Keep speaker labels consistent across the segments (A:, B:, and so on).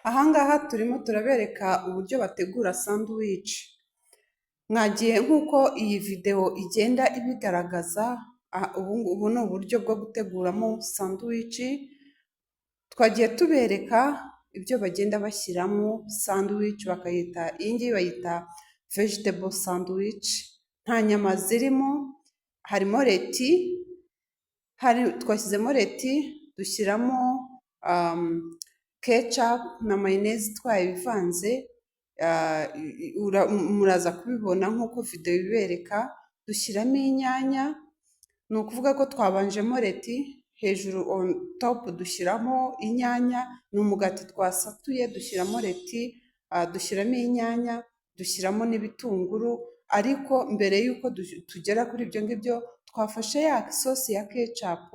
A: Aha ngaha turimo turabereka uburyo bategura sandwich. Mwagiye nk'uko iyi videwo igenda ibigaragaza, ubu ni uburyo bwo guteguramo sandwich. Twagiye tubereka ibyo bagenda bashyiramo sandwich, bakayita, iyi ngiyi bayita vegetable sandwich, nta nyama zirimo, harimo laitue, twashyizemo laitue, dushyiramo ketchup na mayonnaise twabivanze, muraza kubibona nk'uko videwo ibibereka, dushyiramo inyanya, ni ukuvuga ko twabanjemo laitue, hejuru on top dushyiramo inyanya, ni umugati twasatuye, dushyiramo laitue, dushyiramo inyanya, dushyiramo n'ibitunguru, ariko mbere y'uko tugera kuri ibyo ngibyo, twafashe ya sosi ya ketchup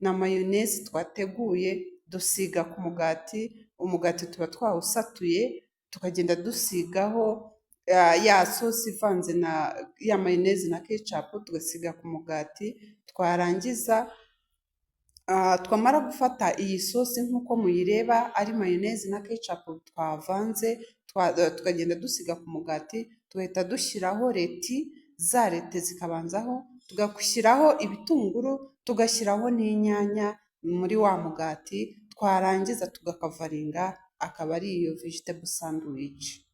A: na mayonnaise twateguye, dusiga ku mugati. Umugati tuba twawusatuye, tukagenda dusigaho ya sosi ivanze na ya mayonnaise na ketchup, tugasiga ku mugati. Twarangiza, twamara gufata iyi sosi nk'uko muyireba, ari mayonnaise na ketchup twavanze, tukagenda dusiga ku mugati, tugahita dushyiraho laitue, za laitue zikabanzaho, tugashyiraho ibitunguru, tugashyiraho n'inyanya muri wa mugati, twarangiza tugakavaringa, akaba ari iyo vegetable sandwich.